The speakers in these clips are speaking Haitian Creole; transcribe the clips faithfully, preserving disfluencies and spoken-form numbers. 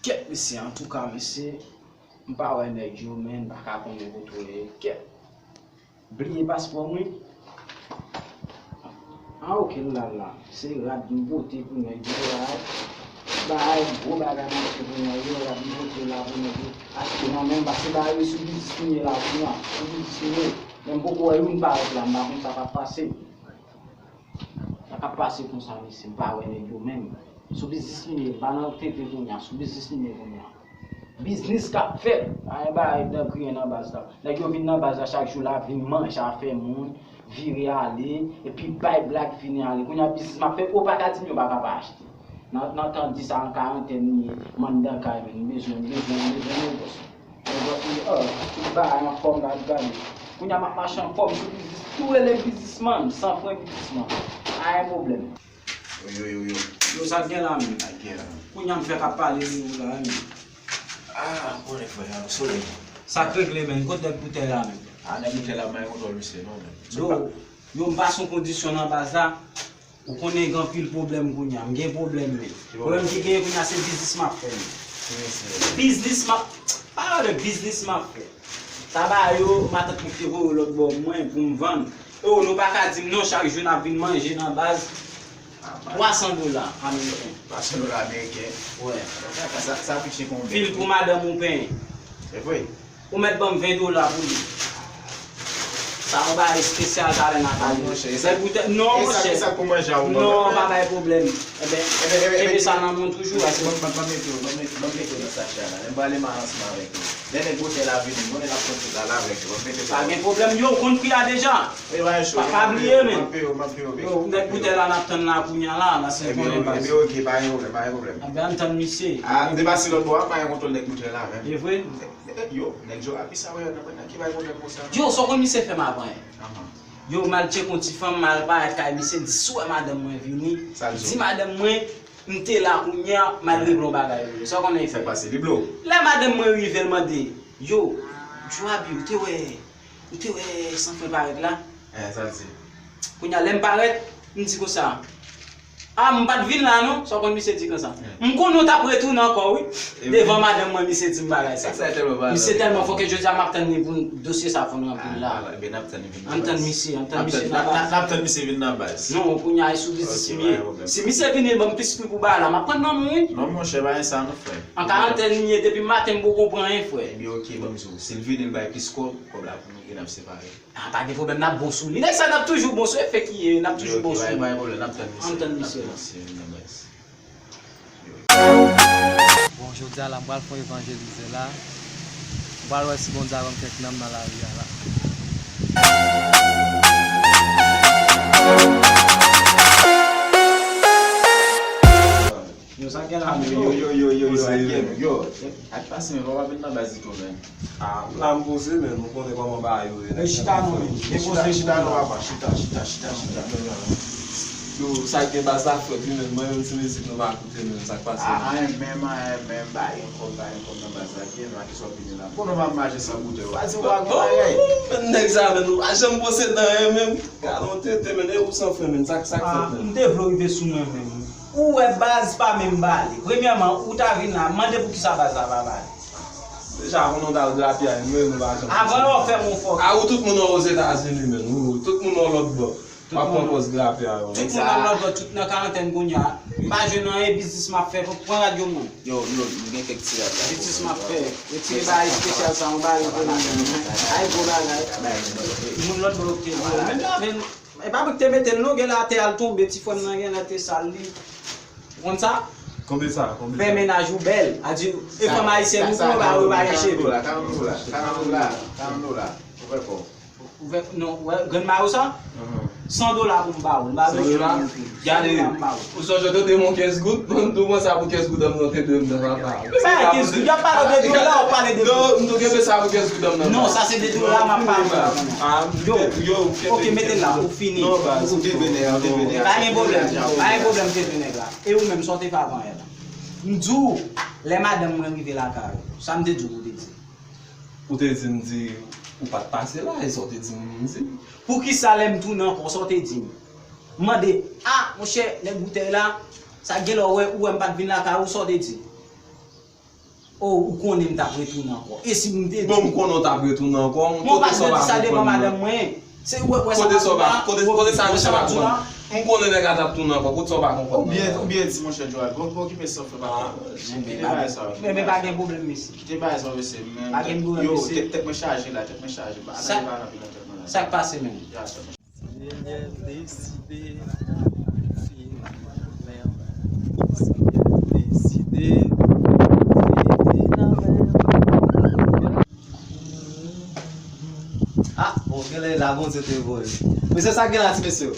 Kèt mesye, antouka mesye, m pa wè nèg yo, men m pa ka konnen kote w ye. Kèt. Bliye paspò m wi. Ah, ok, l la, l la. Se rad m pote pou nèg yo la. Bay gwo bagay m achte pou nèg yo, rad m pote la pou nèg yo. Achte nan men m, pase bay yo sou biznis m ye la kounye a. Sou biznis m ye. Men m poko wè youn parèt la, m pa konn sa k ap pase. Sa k ap pase konsa, mesye, m pa wè nèg yo menm. Sou biznis m ye, m pa nan tenten kounye a, sou biznis m ye kounye a. Biznis k ap fèt, pa gen bagay dan griyen nan baz la. Nèg yo vin nan baz la chak jou la, vin manje afè moun, vire ale, epi bay blag vini ale. Kounye a biznis m ap fè, ou pa ka di m yo pa ka pa achte. Nan, nan tan di sa, an karantèn m ye, m anndan kay, men m bezwen, m bezwen, m bezwen negòs. Negòs li, oh, tout bagay anfòm, gad, gade. Kounye a m ap mache anfòm sou biznis, tou rele biznismann, san fren biznismann. Pa gen pwoblèm. Yo, yo, yo, yo. Yo, sa k gen la menm? Sa k gen la? Kounye a m fèk ap pale de ou la menm. Ah, konnen frè, solèy. Sa k regle menm? Kot nèg boutèy la menm? Ah, nèg boutèy la, m pa gen kontwòl misye non menm. Yo, yo, m pase yon kondisyon nan baz la. Ou konnen gen anpil pwoblèm kounye a. M gen pwoblèm menm. Pwoblèm ki genyen kounye a se biznis m ap fè menm. Biznis m ap, pa de biznis m ap fè. Sa ba yo, matant mwen ki te voye yo lòt bò mwen pou m vann. E o, nou pa ka di m non, chak jou n ap vin manje nan baz. Twa san dola ameriken. Twa san dola ameriken. Wè. Sa, sa, sa piche konbyen? Fil pou madanm ou penyen. Se vre. Ou mèt ban m ven dola pou li. Sa yon bagay espesyal talè nan kay. Monchè, e sa, non, e sa, monchè. E sa pou manje a ou ban mwen. Non, pa bay pwoblèm. Enben, enben, enben, kenbe sa nan men w toujou, paske ban m, ban m mete w, ban m mete, ban m mete w nan sachè a la. Lè m prale mal ansanm avèk ou. Lè nèg botèy la vini, m konnen l ap pran tout la, la avèk ou. Ban m mete w. Pa gen pwoblèm, yo, w konn pri a deja. E pa cho, pa bliye, men. M ap peye w, m ap peye w, m ap peye w. Yo, nèg botèy la n ap tann la kounye a la, la se konnen baz. Ebyen, ok, pa gen pwoblèm, pa gen pwoblèm. Enben, ann tann misye. Ah, m te pase lòt bò a, m pa gen kontwòl nèg botèy la, menm. E vre? Yo, nèg Jorapi sa wè nan mwen nan ki bay pwoblèm konsa. Yo, sa w konn misye fè m avan yè? Yo, m al tcheke yon ti fanm, m al parèt kay misye, m di si w wè madanm mwen vini, di madanm mwen, m te la kounye a, m al regle yon bagay pou li. Sa w konnen li fè? Sa k pase? Li blow. Lè madanm mwen rive, l mande, yo, Jorapi, ou te wè, ou te wè san fren parèt la? Eh, sa l di? Kounye a, lè m parèt, m di konsa, ah, m pa t vin la non, sa w konn misye di konsa. M konnen w t ap retounen ankò wi. Devan madanm mwen, misye di m bagay sa. Misye tèlman fò ke jodi a m ap tann li pou dosye sa pou n ranpli l la. Ann tann misye, ann tann misye nan baz. N ap tann misye vin nan baz. Non, kounye a e sou biznis m ye. Si misye vini ban m plis pri pou bagay la, m ap pran nan men w wi. Non, monchè, pa gen sa non, frè. An karantèn m ye, depi maten m poko pran anyen, frè. Ebyen, ok, ban m di w. Si l vini, l bay plis kòb, kòb la pou nou gen, n ap separe. Ah, pa gen pwoblèm, n ap bon sou li. Nèg sa, n ap toujou bon sou li, e fèk li ye, n ap toujou bon sou li. Ann tann misye. Ann tann misye. Bon, jodi a la, m pral fè yon evanjelize la. M pral wè si Bondye a ban m kèk nanm nan lari a la. Yo, sa gen la, yo, yo, yo, yo, yo, yo, yo, yo, ak pase, men papa vin nan baz li tou, men. Ah, la m poze, men nou konnen kòman bagay yo ye. Men chita non, men. Chita, chita non, papa, chita, chita, chita, chita. Yo, sa gen baz la fèt, wi, men mwen menm ti mizik nou pa koute, men sa k pase, men. Ah, menm, menm, pa gen kòb, pa gen kòb nan baz la, ki nan ki sòt vini la. Konnen w pa mache san goute, yo. Pa di w pa gen bagay. Men nèg sa, men nou pa janm posede anyen, menm. Gade yon tete, men, e ou san fren, men, sa k, sa k fèt, men. M te vle w rive sou mwen menm. Ou wè baz pa menm bale. Premyèman, ou ta vin la, mande poukisa baz la pa bale. Deja, konnen w t al grapyay, nou menm nou pa janm. Avan yo fè m yon fòk. A ou tout moun an Ozetazini, men. Ou, tout moun an lòt bò. W ap pran pòz grapyay yo. Tout moun an lòt bò, tout nan karantèn kounye a. M pa jwenn anyen, biznis m ap fè, pran rad yo mwen. Yo, yo, nou gen kèk ti rad la. Biznis m ap fè. Retire bagay espesyal sa, yon bagay pou nou menm. Ay, gwo bagay. Moun lòt bò yo te vle. Menm nan avè n, e pa mwen ki te mete l non, gen lè atè a l tonbe, ti frè m nan gen lè te sal li. Ou konn sa? Konbyen sa? Konbyen sa? Fè mennaj ou bèl. A di, e fanm ayisyen nou pran ba yo pa gen cheve. Karant dola, karant dola, karant dola. Ou fè kò. Ouvè, non, wè, grann mayo sa? San dola pou m ba ou. M ba ou. San dola? Gade, ou sonje w te de m yon kenz goud, pou m tou pran sa pou kenz goud an m te de m nan papa. Men kenz goud, y ap pale de dola, w ap pale de. Non, m tou kenbe sa pou kenz goud an m nan. Non, sa se de dola m ap pale. Ah, yo, yo, ok, mete l la, ou fini. Non, baz, ou te vene, ou te vene. Pa gen pwoblèm, pa gen pwoblèm, te vene la. E ou menm, sa w te fè avan yè la? M di w, lè madanm mwen rive lakay ou, sa m te di w, ou te di? Ou te di m di, ou pa t pase la, e sa w te di m, m di. Poukisa lè m tounen ankò, sa w te di m? M mande, a, monchè, nèg boutèy la, sa gen lè w wè, ou wè m pa t vin lakay ou, sa w te di? Oh, ou konnen m t ap retounen ankò. E si m te di. Bon, m konnen w t ap retounen ankò, m kote sa w pa konprann nan. Mwen pa di sa devan madanm mwen. Se, wè, wè sa m ap di la, kote, kote sa misye pa konprann. M konnen nèg la t ap tounen ankò, kote sa w pa konprann nan. Ou byen, ou byen di, monchè Joel. Bon, bon, okipe sa w fè pa. Kite bagay sa yo. Men, men pa gen pwoblèm, mesye. Kite bagay sa yo, mesye. Pa gen pwoblèm, mesye. Yo, tèt, tèt mwen chaje la, tèt mwen chaje. Bagay pa rapid nan tèt mwen la. Sa k pase, menm? Ya, tèt mwen chaje. Senyè deside fini menm. Senyè deside fini nan menm. Ah, bon, genlè la Bondye te voye. Mesye, sa gen la, ti mesye?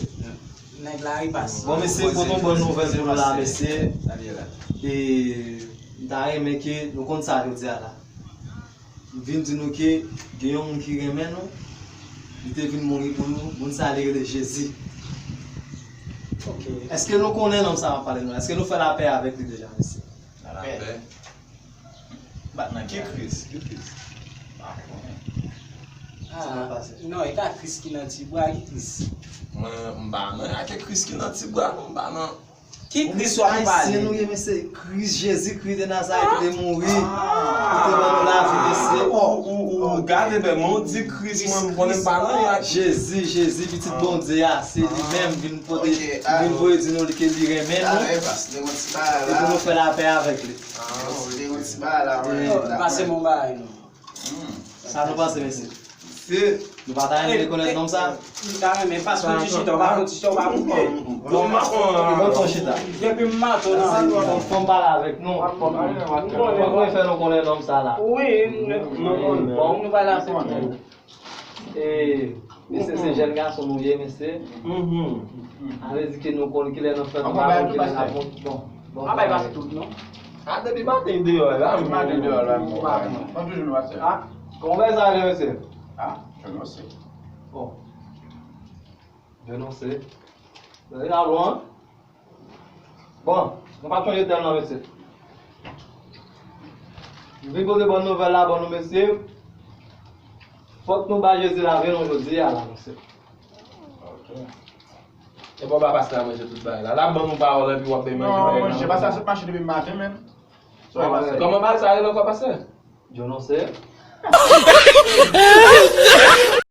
Nèg la ripas. Bon, mesye, pote yon bòn nouvèl pou nou la, mesye. E m ta renmen ke nou konn sa jodi a la. M vin di nou ke gen yon moun ki renmen nou, li te vin mouri pou nou, moun sa a li rele Jezi. Ok. Èske nou konnen nonm sa a m ap pale nou? Èske nou fè lapè avèk li deja, mesye? Lapè. Bat nan ki Kris? Ki Kris? Pa konnen. Ah, non, e ka Kris ki nan ti bwa, ki Kris? Mwen, m pa nan ake Kris ki nan ti bwa, non, m pa nan. Ki Kris w ap pale? Ayisyen nou ye, mesye. Kris, Jezi Kris de Nazarèt ki te mouri, ki te ban nou lavi, mesye. Oh, ou, ou, ou gade byen, men w di Kris, mwen, m konnen m pa nan yak. Jezi, Jezi, pitit Bondye a, se li menm vin pote, vin voye di nou ke li renmen nou. E pou nou fè lapè avèk li. Pase m yon bagay non. Sa nou panse, mesye? Mesye, nou pa ta renmen rekonèt nonm sa? M ta renmen pase yon ti chita, w pa fè yon ti chita, w pa koupe. Bon, m ap pran yon chita. Depi m maton nan. Fò m pale avèk nou. Fò m fè nou konnen nonm sa la. Wi, nou konnen. Bon, nou pale avèk nou. E, mesye, se jèn gason nou ye, mesye. A vle di ke nou konn kilè n ap fè, nou pa konn kilè n ap bon. Bon, pa bay pase tout, non. A, depi maten deyò la, m maten deyò la, m pa konn. Mwen toujou nou pase. A, kòman bagay sa ale, mesye? A, Diononse. Bon. Diononse. Sa deja bon, an? Bon, nou pa t chonje tèm nan, mesye. M vin pote bòn nouvèl la ban nou, mesye. Fòk nou ba Jezi lavi nou jodi a la, mesye. Ok. E bon, ba pastè a manje tout bagay la. L ap ban nou pawòl epi w ap bay manje bagay la. Non, manje, pastè a sot mache depi maten, menm. Kòman bagay sa rele ankò, pastè? Diononse.